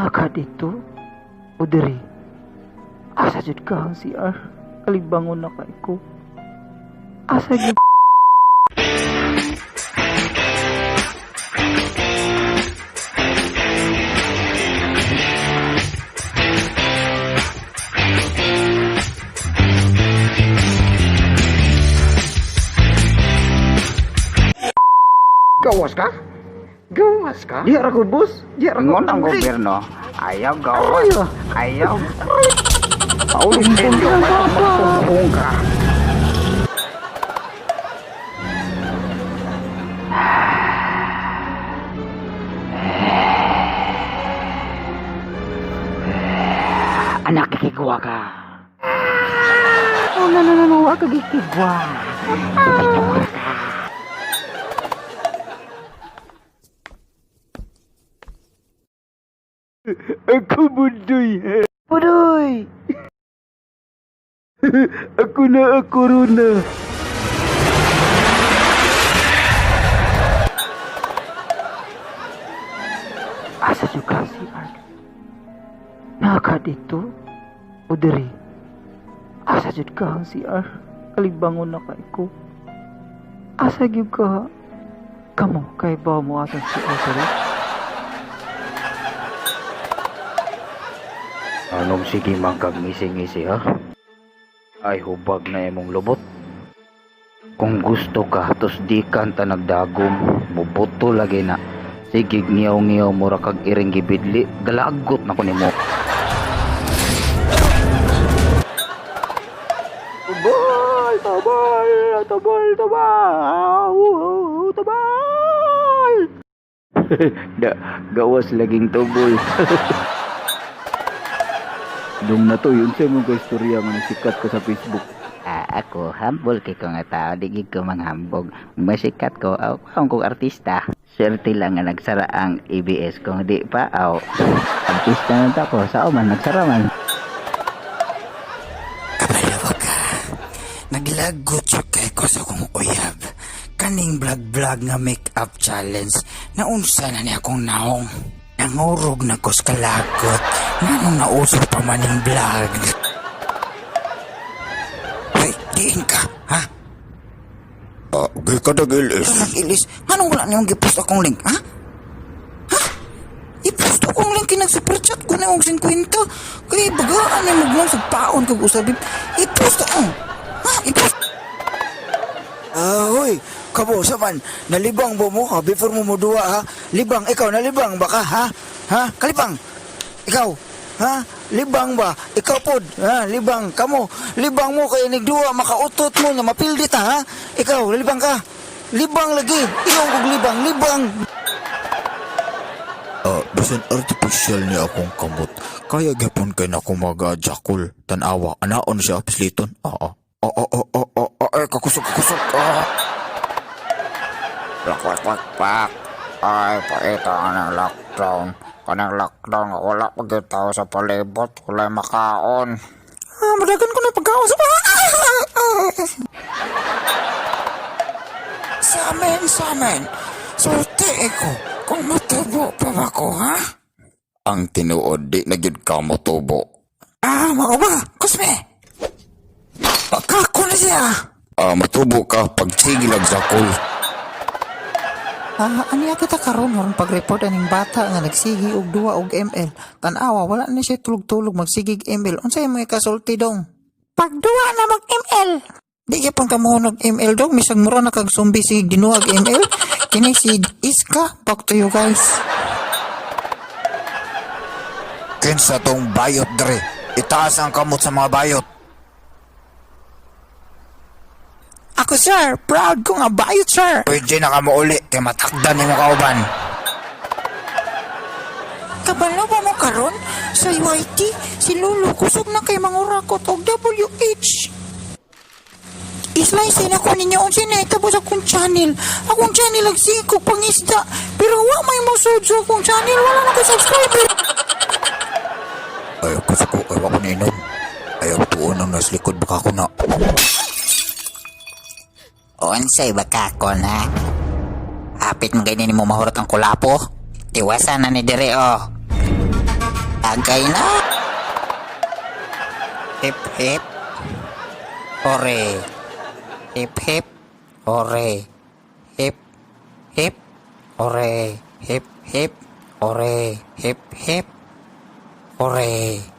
Naka dito o diri? Asa jud ka ang CR? Kaligbangon na kay ko. Asa jud? Gawas ka? Gawas ka? Di ra ko, boss. Di ra ko. Ingon ang gobyerno, ayaw gawas, ayaw. Paulong Inyo, magsumbong ka. Anak, kikigwa ka. Oh, no, no, no, no. Ako gikigwa. Kikigwa ka. Ako budoy. Budoy! Ako na ang corona. Asa juga si Ark? Naka dito o diri? Asa jud ka ang CR? Kaligbangon na kay ko. Asa gyud ka? Kamo kay ba mo asa CR sir? Anong sige man kag ngisi-ngisi ha? Ay hubag na imong lubot. Kung gusto ka, tos di kanta nagdagom, bubuto lagi na. Sige ngiyaw-ngiyaw mura kag iring gibidli, galagot na ko nimo. Tabal, tabal, tabal, tabal, tabal. Da, gawas laging tubol. Dong na to, yun sa mong istorya nga nasikat ka sa Facebook. Ah, ako, humble kay ko nga tao, di gid ko manghambog. Masikat ko, aw, akong kong artista. Swerte lang nga nagsara ang ABS kung di pa, aw. Artista na ta ko, sao man, nagsara man. Kabalo ka. Naglagot yun kay ko sa akong uyab. Kaning vlog-vlog nga make-up challenge. Naunsa na niya akong naong. Nangurog na ko sa kalagot. Nanong nauso pa man yung vlog. Hoy, diin ka, ha? Ah, gay ka nag-ilis. Ito nag-ilis. Anong wala niyong gipost akong link, ha? Ha? I-post akong link, kinag-super chat ko na yung 50. Kaya bagaan ni magnong sa paon kag usabib. I-post ako. Ha? I-post. Ah, hoy, kamo sa man, nalibang ba mo ha? Before mo muduwa ha? Libang, ikaw nalibang ba ka ha? Ha? Kalibang, ikaw, ha? Libang ba? Ikaw pod, ha? Libang, kamo, libang mo kay nigduwa, makautot mo na mapildit ha? Ikaw, libang ka. Libang lagi, iyong kog libang, libang. Ah, bisan artificial niya akong kamot. Kaya gyapon kay na ako mag-jakul. Tanawa, anaon siya, pisliton. Ah, ah. Ah, ah, ah, ah, ah, ah, eh, kakusog, kakusog. Ah. Pak, pak, pak, pak. Ay, paita ang lockdown. Kanang lockdown, wala pag tao sa palibot, wala makaon. Ah, madagan ko na pagkaon sa... Sa amin, sa amin. Sulti ko, kung matubo pa ba ko, ha? Ang tinuod di na gyud ka motubo. Ah, mao ba? Kusme! Kako na siya! Ah, matubo ka pag sigilag jakul. Ah, aniya kita karon horon pag-report aning bata nga nagsigi og duwa og ML. Tan-awa wala ni siya tulog-tulog magsigig ML. Unsay mo ikasulti dong? Pagduwa na mag ML. Di gyapon ka mohunog ML dong, misag mura na kag zombie sige ginuag ML. Kini si Iska, back to you guys. Kinsa tong bayot dre. Itaas ang kamot sa mga bayot. Ako sir, proud ko nga bayot sir. Pwede na ka mo uli kay matakdan nimo kauban. Kabalo ba mo karon sa UIT si Lolo kusog na kay mangurakot og WH. Islice na ko ninyo unsa na itabo sa akong channel. Akong channel nagsige kog pangisda pero wa may mosud sa akong channel wala na ko subscriber. Ayaw ko sa ko, ayaw ko na inom. Ayaw tuon ang nas likod baka ko na. Unsay ba ko na? Apit mo ganyan mo mahurot ang kulapo. Tiwasan na ni dire oh. Tagay na. Hip hip. Hore. Hip hip. Hore. Hip hip. Hore. Hip hip. Hore. Hip hip. Hore.